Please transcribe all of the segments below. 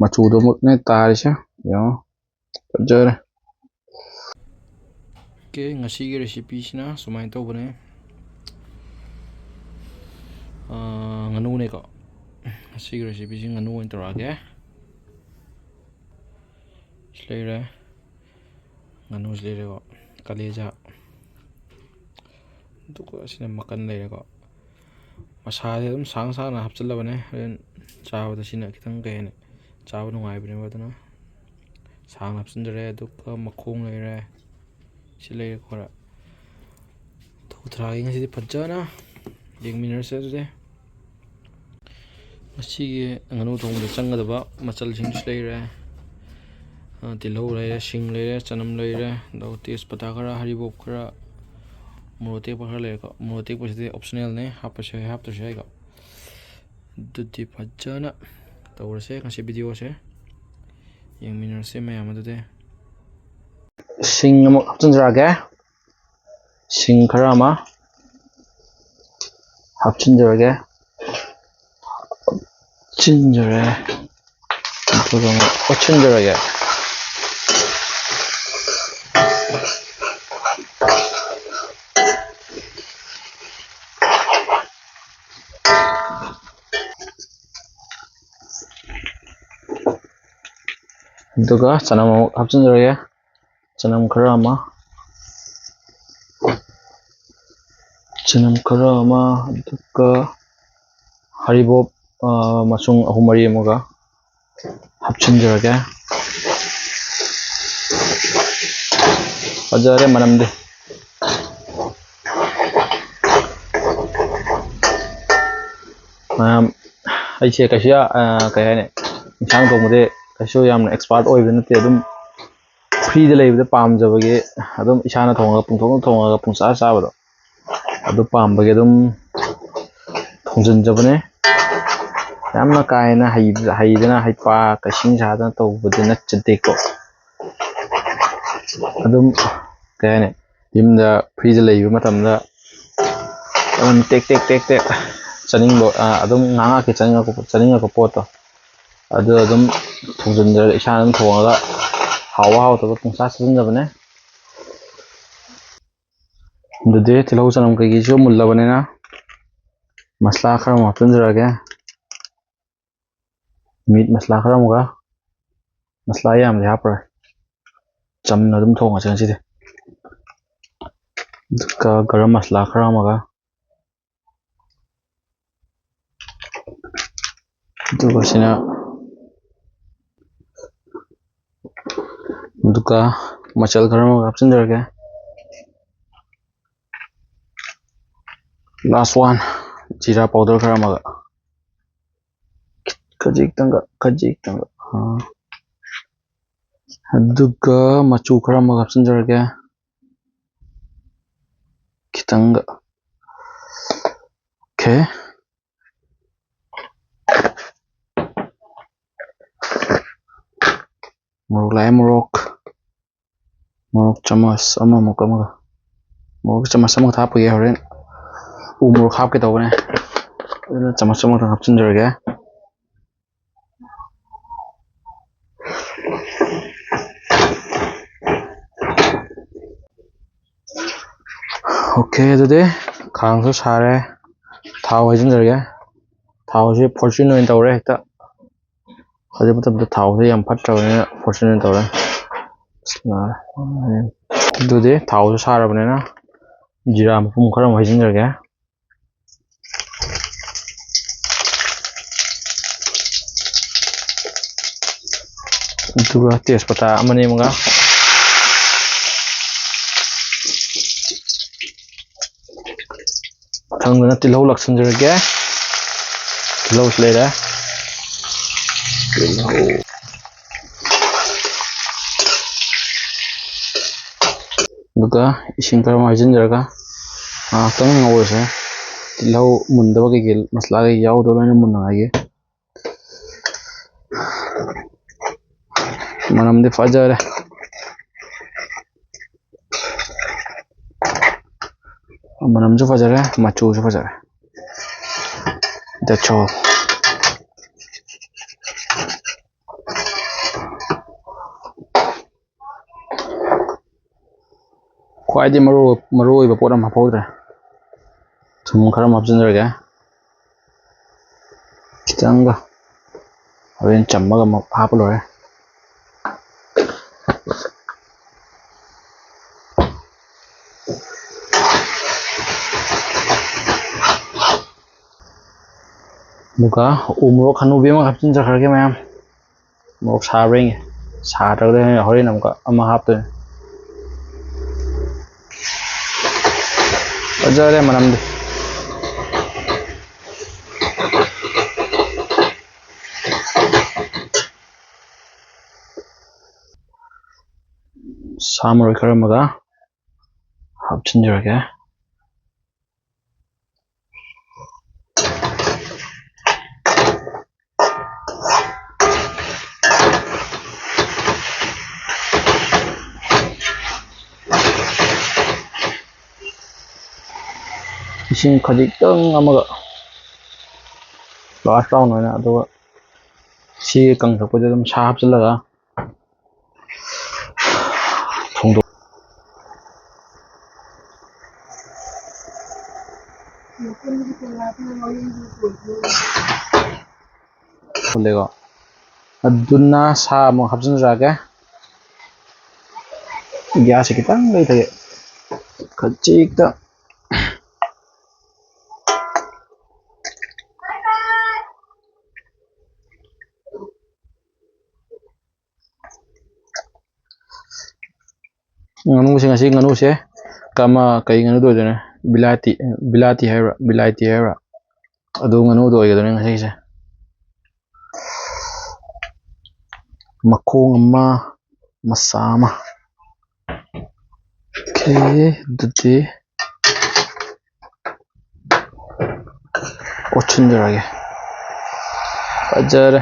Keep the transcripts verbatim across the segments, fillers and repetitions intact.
ꯃꯆꯨꯗꯨꯃꯛꯅꯦ ꯇꯥꯔꯤꯁꯦ꯫ ꯌꯦꯡꯉꯣ, ꯐꯖꯔꯦ꯫ ꯑꯣꯀꯦ, ꯉꯁꯤꯒꯤ ꯔꯦꯁꯤꯄꯤꯁꯤꯅ ꯁꯨꯃꯥꯏꯅ ꯇꯧꯕꯅꯦ꯫ ꯑꯥ, ꯉꯥꯅꯨꯅꯦꯀꯣ꯫ ꯉꯁꯤꯒꯤ ꯔꯦꯁꯤꯄꯤꯁꯤ ꯉꯥꯅꯨ ꯑꯣꯏꯅ ꯇꯧꯔꯛꯑꯒꯦ꯫ ꯁꯤ ꯂꯩꯔꯦ, ꯉꯥꯅꯨꯁꯤ ꯂꯩꯔꯦꯀꯣ, ꯀꯂꯦꯖꯥ, ꯑꯗꯨꯒ ꯑꯁꯤꯅ ꯃꯀꯟ ꯂꯩꯔꯦꯀꯣ꯫ ꯃꯁꯥꯁꯦ ꯑꯗꯨꯝ ꯁꯥꯡ ꯁꯥꯡꯅ ꯍꯥꯞꯆꯤꯜꯂꯕꯅꯦ꯫ ꯍꯣꯔꯦꯟ ꯆꯥꯕꯗ ꯁꯤꯅ ꯈꯤꯇꯪ, ꯀꯩ ꯍꯥꯏꯅꯤ, ꯆꯥꯕ ꯅꯨꯡꯉꯥꯏꯕꯅꯦꯕ꯫ ꯑꯗꯨꯅ ꯁꯥꯡꯅ ꯍꯥꯞꯆꯤꯟꯖꯔꯦ꯫ ꯑꯗꯨꯒ ꯃꯈꯣꯡ ꯂꯩꯔꯦ, ꯁꯤ ꯂꯩꯔꯦ ꯈꯔ꯫ ꯊꯨ ꯊꯔꯥꯒꯤ ꯉꯁꯤꯗꯤ ꯐꯖꯅ ꯌꯦꯡꯃꯤꯟꯅꯔꯁꯦ꯫ ꯑꯗꯨꯗꯤ ꯉꯁꯤꯒꯤ ꯉꯥꯅꯨ ꯊꯣꯡꯕꯗ ꯆꯪꯒꯗꯕ ꯃꯆꯜꯁꯤꯡꯁꯨ ꯂꯩꯔꯦ꯫ ꯑ, ꯇꯤꯜꯍꯧ ꯂꯩꯔꯦ, ꯁꯤꯡ ꯂꯩꯔꯦ, ꯆꯅꯝ ꯂꯩꯔꯦ, ꯑꯗꯨꯒ ꯇꯦꯖꯄꯇꯥ ꯈꯔ, ꯍꯔꯤꯕꯣꯞ ꯈꯔ, ꯃꯣꯔꯣꯛ ꯑꯇꯦꯛꯄ ꯈꯔ ꯂꯩꯔꯦꯀꯣ꯫ ꯃꯣꯔꯣꯛ ꯑꯇꯦꯛꯄꯁꯤꯗꯤ optional ꯅꯦ, ꯍꯥꯞꯄꯁꯨ ꯌꯥꯏ, ꯍꯥꯞꯇ꯭ꯔꯁꯨ ꯌꯥꯏꯀꯣ꯫ ꯑꯗꯨꯗꯤ ꯐꯖꯅ ꯇꯧꯔꯁꯦ ꯉꯁꯤ video ꯁꯦ꯫ ꯌꯦꯡꯃꯤꯟꯅꯔꯁꯦ ꯃꯌꯥꯝ ꯑꯗꯨꯗꯤ꯫ ꯁꯤꯡ ꯑꯃꯨꯛ ꯍꯥꯞꯆꯤꯟꯖꯔꯛꯑꯒꯦ꯫ ꯁꯤꯡ ꯈꯔ ꯑꯃ ꯍꯥꯞꯆꯤꯟꯖꯔꯒꯦ꯫ ꯍꯥꯞꯆꯤꯟꯖꯔꯦ꯫ ꯑꯗꯨꯒ ꯑꯃꯨꯛ ꯑꯣꯠꯁꯤꯟꯖꯔꯒꯦ꯫ ꯑꯗꯨꯒ ꯆꯅꯝ ꯑꯃꯨꯛ ꯍꯥꯞꯆꯤꯟꯖꯔꯒꯦ꯫ ꯆꯅꯝ ꯈꯔ ꯑꯃ, ꯆꯅꯝ ꯈꯔ ꯑꯃ, ꯑꯗꯨꯒ ꯍꯔꯤꯕꯣꯞ, ꯑ, ꯃꯁꯨꯡ ꯑꯍꯨꯝ ꯃꯔꯤ ꯑꯃꯒ ꯍꯥꯞꯆꯤꯟꯖꯔꯒꯦ꯫ ꯐꯖꯔꯦ ꯃꯅꯝꯗꯤ꯫ ꯃꯌꯥꯝ, ꯑꯩꯁꯦ ꯀꯩꯁꯨ ꯌꯥ-, ꯑ, ꯀꯩ ꯍꯥꯏꯅꯤ, ꯏꯟꯁꯥꯡ ꯊꯣꯡꯕꯗꯤ ꯀꯩꯁꯨ ꯌꯥꯝꯅ expert ꯑꯣꯏꯕ ꯅꯠꯇꯦ꯫ ꯑꯗꯨꯝ free ꯗ ꯂꯩꯕꯗ ꯄꯥꯝꯖꯕꯒꯤ ꯑꯗꯨꯝ ꯏꯁꯥꯅ ꯊꯣꯡꯉꯒ, ꯄꯨꯡꯊꯣꯡꯗ ꯊꯣꯡꯉꯒ ꯄꯨꯡꯆꯥ ꯆꯥꯕꯗꯣ, ꯑꯗꯨ ꯄꯥꯝꯕꯒꯤ ꯑꯗꯨꯝ ꯊꯣꯡꯖꯤꯟꯖꯕꯅꯦ꯫ ꯌꯥꯝꯅ ꯀꯥ ꯍꯦꯟꯅ ꯍꯩ-, ꯍꯩꯗꯅ, ꯍꯩꯄꯥ ꯀꯩꯁꯤꯡ ꯁꯥꯗꯅ ꯇꯧꯕꯗꯤ ꯅꯠꯆꯗꯦꯀꯣ꯫ ꯑꯗꯨꯝ, ꯀꯩ ꯍꯥꯏꯅꯤ, ꯌꯨꯝꯗ free ꯗ ꯂꯩꯕ ꯃꯇꯝꯗ ꯑꯗꯨꯝ ꯇꯦꯛ ꯇꯦꯛ ꯇꯦꯛ ꯇꯦꯛ ꯆꯥꯅꯤꯡꯕ, ꯑ, ꯑꯗꯨꯝ ꯉꯥꯏꯍꯥꯛꯀꯤ ꯆꯥꯅꯤꯡꯉꯛꯄ, ꯆꯥꯅꯤꯡꯉꯛꯄ ꯄꯣꯠꯇꯣ, ꯑꯗꯨ ꯑꯗꯨꯝ ꯊꯣꯡꯖꯤꯟꯗ꯭ꯔꯒ ꯏꯁꯥꯅ ꯑꯗꯨꯝ ꯊꯣꯡꯉꯒ ꯍꯥꯎꯕ ꯍꯥꯎꯇꯕ ꯄꯨꯡꯆꯥ ꯆꯥꯁꯤꯟꯖꯕꯅꯦ꯫ ꯑꯗꯨꯗꯤ ꯇꯤꯜꯍꯧ ꯆꯅꯝ ꯀꯩꯀꯩꯁꯨ ꯃꯨꯜꯂꯕꯅꯤꯅ ꯃꯁꯂꯥ ꯈꯔ ꯑꯃꯨꯛ ꯍꯥꯞꯆꯤꯟꯖꯔꯒꯦ꯫ ꯃꯤꯠ ꯃꯁꯂꯥ ꯈꯔ ꯑꯃꯒ, ꯃꯁꯂꯥ ꯌꯥꯝꯗꯤ ꯍꯥꯞꯄꯔꯣꯏ, ꯆꯝꯅ ꯑꯗꯨꯝ ꯊꯣꯡꯉꯁꯦ ꯉꯁꯤꯗꯤ꯫ ꯑꯗꯨꯒ ꯒꯔꯝ ꯃꯁꯂꯥ ꯈꯔ ꯑꯃꯒ, ꯑꯗꯨꯒ ꯁꯤꯅ, ꯑꯗꯨꯒ ꯃꯆꯜ ꯈꯔ ꯑꯃꯒ ꯍꯥꯞꯆꯤꯟꯖꯔꯒꯦ꯫ Last one, ꯖꯤꯔꯥ powder ꯈꯔ ꯑꯃꯒ, ꯈꯖꯤꯛꯇꯪꯒ, ꯈꯖꯤꯛꯇꯪꯒ, ꯑꯥ꯫ ꯑꯗꯨꯒ ꯃꯆꯨ ꯈꯔ ꯑꯃꯒ ꯍꯥꯞꯆꯤꯟꯖꯔꯒꯦ, ꯈꯤꯇꯪꯒ꯫ Okay. ꯃꯣꯔꯣꯛ ꯂꯥꯛꯑꯦ, ꯃꯣꯔꯣꯛ꯫ ꯃꯣꯔꯣꯛ ꯆꯥꯃꯁ ꯑꯃꯃꯨꯛ ꯑꯃꯒ꯫ ꯃꯣꯔꯣꯛ ꯆꯥꯃꯁ ꯑꯃꯈꯛꯇ ꯍꯥꯞꯄꯒꯦ, ꯍꯣꯔꯦꯟ ꯎ ꯃꯣꯔꯣꯛ ꯍꯥꯞꯀꯦ ꯇꯧꯕꯅꯦ꯫ ꯑꯗꯨꯅ ꯆꯥꯃꯁ ꯑꯃꯈꯛꯇꯪ ꯍꯥꯞꯆꯤꯟꯖꯔꯒꯦ꯫ Okay, ꯑꯗꯨꯗꯤ ꯈꯥꯡꯁꯨ ꯁꯥꯔꯦ, ꯊꯥꯎ ꯍꯩꯖꯤꯟꯖꯔꯒꯦ꯫ ꯊꯥꯎꯁꯤ Fortune ꯑꯣꯏꯅ ꯇꯧꯔꯦ ꯍꯦꯛꯇ꯫ ꯍꯧꯖꯤꯛ ꯃꯇꯝꯗ ꯊꯥꯎꯁꯦ ꯌꯥꯝ ꯐꯠꯇ꯭ꯔꯕꯅꯤꯅ Fortune ꯑꯣꯏꯅ ꯇꯧꯔꯦ꯫ ꯑꯗꯨꯗꯤ ꯊꯥꯎꯁꯨ ꯁꯥꯔꯕꯅꯤꯅ ꯖꯤꯔꯥ ꯃꯄꯨꯝ ꯈꯔ ꯑꯃꯨꯛ ꯍꯩꯖꯤꯟꯖꯔꯒꯦ꯫ ꯑꯗꯨꯒ ꯇꯦꯖꯄꯇꯥ ꯑꯃꯅꯤ ꯑꯃꯒ, ꯃꯊꯪꯗꯅ ꯇꯤꯜꯍꯧ ꯂꯥꯛꯁꯤꯟꯖꯔꯒꯦ꯫ ꯇꯤꯜꯍꯧꯁꯨ ꯂꯩꯔꯦ꯫ ꯇꯤꯜꯍꯧ꯫ ꯑꯗꯨꯒ ꯏꯁꯤꯡ ꯈꯔ ꯑꯃ ꯍꯩꯖꯤꯟꯖꯔꯒ ꯉꯥꯏꯍꯥꯛꯇꯪ ꯉꯧꯔꯁꯦ꯫ ꯇꯤꯜꯍꯧ ꯃꯨꯟꯗꯕ ꯀꯩꯀꯩ ꯃꯁꯂꯥ ꯀꯩꯀꯩ ꯌꯥꯎꯗꯕ ꯂꯣꯏꯅ ꯃꯨꯟꯅꯉꯥꯏꯒꯤ꯫ ꯃꯅꯝꯗꯤ ꯐꯖꯔꯦ꯫ ꯃꯅꯝꯁꯨ ꯐꯖꯔꯦ, ꯃꯆꯨꯁꯨ ꯐꯖꯔꯦ꯫ That's all. ꯈ꯭ꯋꯥꯏꯗꯒꯤ ꯃꯔꯨ ꯃꯔꯨ ꯑꯣꯏꯕ ꯄꯣꯠ ꯑꯃ ꯍꯥꯞꯍꯧꯗ꯭ꯔꯦ꯫ ꯊꯨꯝ ꯈꯔ ꯑꯃ ꯍꯥꯞꯆꯤꯟꯖꯔꯒꯦ, ꯈꯤꯇꯪꯒ꯫ ꯍꯣꯔꯦꯟ ꯆꯝꯃꯒ ꯑꯃꯨꯛ ꯍꯥꯞꯄ ꯂꯣꯏꯔꯦ꯫ ꯑꯗꯨꯒ ꯎ ꯃꯣꯔꯣꯛ ꯍꯅꯨꯕꯤ ꯑꯃ ꯍꯥꯞꯆꯤꯟꯖꯈ꯭ꯔꯒꯦ ꯃꯌꯥꯝ꯫ ꯃꯣꯔꯣꯛ ꯁꯥꯕ꯭ꯔꯥ ꯌꯦꯡꯒꯦ꯫ ꯁꯥꯗ꯭ꯔꯒꯗꯤ ꯍꯣꯔꯦꯟ ꯑꯃꯨꯛꯀ ꯑꯃ ꯍꯥꯞꯇꯣꯏꯅꯦ꯫ ꯐꯖꯔꯦ ꯃꯅꯝꯗꯤ꯫ ꯁꯥ ꯃꯔꯣꯏ ꯈꯔ ꯑꯃꯒ ꯍꯥꯞꯆꯤꯟꯖꯔꯒꯦ꯫ ꯏꯁꯤꯡ ꯈꯖꯤꯛꯇꯪ ꯑꯃꯒ, ꯂꯥꯁ ꯔꯥꯎꯟ ꯑꯣꯏꯅ, ꯑꯗꯨꯒ ꯁꯤ ꯀꯪꯊꯣꯛꯄꯗ ꯑꯗꯨꯝ ꯁꯥ ꯍꯥꯞꯆꯤꯜꯂꯒ ꯊꯣꯡꯗꯣꯛ-, ꯐꯨꯜꯂꯦꯀꯣ꯫ ꯑꯗꯨꯅ ꯁꯥ ꯑꯃꯨꯛ ꯍꯥꯞꯆꯤꯟꯖꯔꯛꯑꯒꯦ꯫ ꯒ꯭ꯌꯥꯁꯁꯦ ꯈꯤꯇꯪ ꯂꯩꯊꯒꯦ, ꯈꯖꯤꯛꯇ꯫ ꯉꯥꯅꯨꯁꯦ, ꯉꯁꯤ ꯉꯥꯅꯨꯁꯦ ꯀꯃ-, ꯀꯩ ꯉꯥꯅꯨꯗ ꯑꯣꯏꯗꯣꯏꯅꯣ? ꯕꯤꯂꯥꯇꯤ, ꯕꯤꯂꯥꯇꯤ ꯍꯥꯏꯕ꯭ꯔꯥ, ꯕꯤꯂꯥꯏꯇꯤ ꯍꯥꯏꯕ꯭ꯔꯥ? ꯑꯗꯨ ꯉꯥꯅꯨꯗ ꯑꯣꯏꯒꯗꯣꯏꯅꯦ ꯉꯁꯤꯁꯦ꯫ ꯃꯈꯣꯡ ꯑꯃ, ꯃꯆꯥ ꯑꯃ꯫ ꯑꯣꯀꯦ, ꯑꯗꯨꯗꯤ ꯀꯣꯠꯁꯤꯟꯖꯔꯒꯦ꯫ ꯐꯖꯔꯦ꯫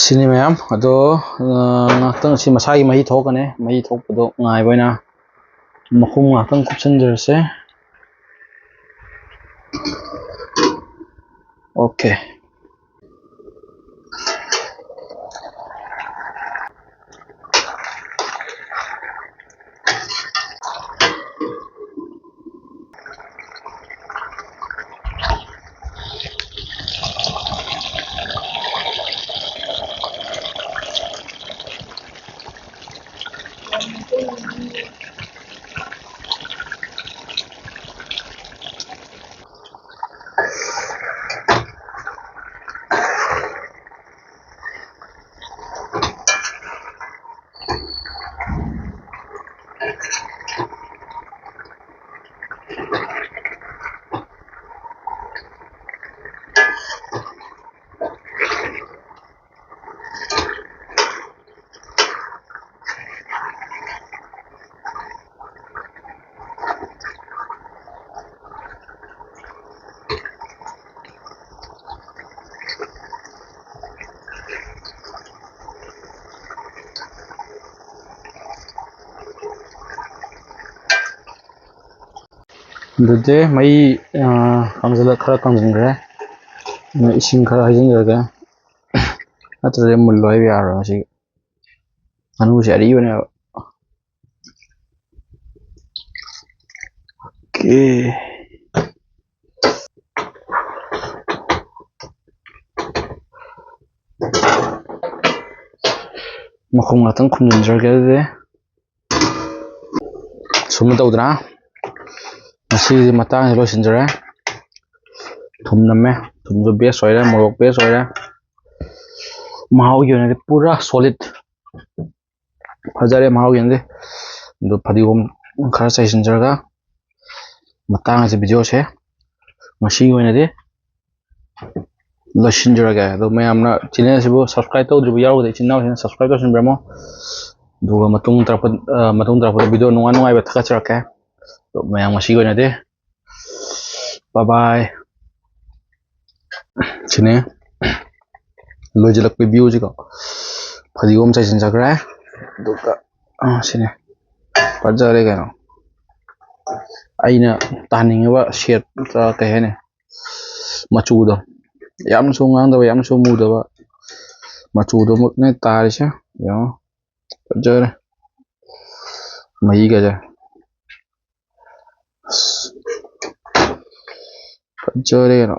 ꯁꯤꯅꯤ ꯃꯌꯥꯝ꯫ ꯑꯗꯣ, ꯑ, ꯉꯥꯏꯍꯥꯛꯇꯪ ꯁꯤ ꯃꯁꯥꯒꯤ ꯃꯍꯤ ꯊꯣꯛꯀꯅꯤ꯫ ꯃꯍꯤ ꯊꯣꯛꯄꯗꯣ ꯉꯥꯏꯕ ꯑꯣꯏꯅ ꯃꯈꯨꯝ ꯉꯥꯏꯍꯥꯛꯇꯪ ꯀꯨꯞꯁꯟꯖꯔꯁꯦ꯫ ꯑꯣꯀꯦ꯫ ꯑꯗꯨꯗꯤ ꯃꯩ, ꯑ, ꯀꯪꯁꯤꯜꯂ-, ꯈꯔ ꯀꯪꯁꯤꯟꯈ꯭ꯔꯦ꯫ ꯑꯗꯨꯅ ꯏꯁꯤꯡ ꯈꯔ ꯍꯩꯖꯤꯟꯖꯔꯒꯦ꯫ ꯅꯠꯇ꯭ꯔꯗꯤ ꯃꯨꯜꯂꯣ ꯍꯥꯏꯕ ꯌꯥꯔꯣꯏ ꯉꯁꯤ꯫ ꯉꯥꯅꯨꯁꯦ ꯑꯔꯤꯕꯅꯦꯕ꯫ ꯑꯣꯀꯦ꯫ ꯃꯈꯨꯝ ꯉꯥꯛꯇꯪ ꯈꯨꯝꯖꯤꯟꯖꯔꯒꯦ ꯑꯗꯨꯗꯤ꯫ ꯁꯨꯝꯅ ꯇꯧꯗꯅ ꯉꯁꯤꯒꯤ ꯃꯇꯥꯡꯁꯤ ꯂꯣꯏꯁꯤꯟꯖꯔꯦ꯫ ꯊꯨꯝ ꯅꯝꯃꯦ, ꯊꯨꯝꯁꯨ best ꯑꯣꯏꯔꯦ, ꯃꯣꯔꯣꯛ best ꯑꯣꯏꯔꯦ꯫ ꯃꯍꯥꯎꯒꯤ ꯑꯣꯏꯅꯗꯤ ꯄꯨꯔꯥ solid꯫ ꯐꯖꯔꯦ ꯃꯍꯥꯎ ꯌꯦꯡꯗꯦ꯫ ꯑꯗꯨ ꯐꯗꯤꯒꯣꯝ ꯈꯔ ꯆꯥꯏꯁꯤꯟꯖꯔꯒ ꯃꯇꯥꯡ ꯑꯁꯤ videoꯁꯦ ꯉꯁꯤꯒꯤ ꯑꯣꯏꯅꯗꯤ ꯂꯣꯏꯁꯤꯟꯖꯔꯒꯦ꯫ ꯑꯗꯣ ꯃꯌꯥꯝꯅ channel ꯑꯁꯤꯕꯨ subscribe ꯇꯧꯗ꯭ꯔꯤꯕ ꯌꯥꯎꯔꯒꯗꯤ ꯏꯆꯤꯟ ꯏꯅꯥꯎꯁꯤꯡꯅ subscribe ꯇꯧꯁꯤꯟꯕꯤꯔꯝꯃꯣ꯫ ꯑꯗꯨꯒ ꯃꯇꯨꯡ ꯇꯥꯔꯛꯄ, ꯑ, ꯃꯇꯨꯡ ꯇꯥꯔꯛꯄꯗ video ꯅꯨꯡꯉꯥꯏ ꯅꯨꯡꯉꯥꯏꯕ ꯊꯥꯒꯠꯆꯔꯛꯀꯦ꯫ ꯑꯗꯣ ꯃꯌꯥꯝ ꯉꯁꯤꯒꯤ ꯑꯣꯏꯅꯗꯤ bye bye꯫ ꯁꯤꯅꯤ꯫ ꯂꯣꯏꯁꯤꯜꯂꯛꯄꯒꯤ ꯚ꯭ꯌꯨꯁꯤꯀꯣ꯫ ꯐꯗꯤꯒꯣꯝ ꯆꯥꯏꯁꯤꯟꯖꯈ꯭ꯔꯦ꯫ ꯑꯗꯨꯒ ꯑꯥ, ꯁꯤꯅꯦ꯫ ꯐꯖꯔꯦ ꯀꯩꯅꯣ꯫ ꯑꯩꯅ ꯇꯥꯍꯟꯅꯤꯡꯉꯤꯕ ꯁꯦꯠ, ꯑ, ꯀꯩ ꯍꯥꯏꯅꯤ, ꯃꯆꯨꯗꯣ, ꯌꯥꯝꯅꯁꯨ ꯉꯥꯡꯗꯕ, ꯌꯥꯝꯅꯁꯨ ꯃꯨꯗꯕ, ꯃꯆꯨꯗꯨꯃꯛꯅꯦ ꯇꯥꯔꯤꯁꯦ꯫ ꯌꯦꯡꯉꯣ, ꯐꯖꯔꯦ꯫ ꯃꯍꯤꯒꯁꯦ꯫ ꯑꯁ, ꯐꯖꯔꯦ ꯀꯩꯅꯣ꯫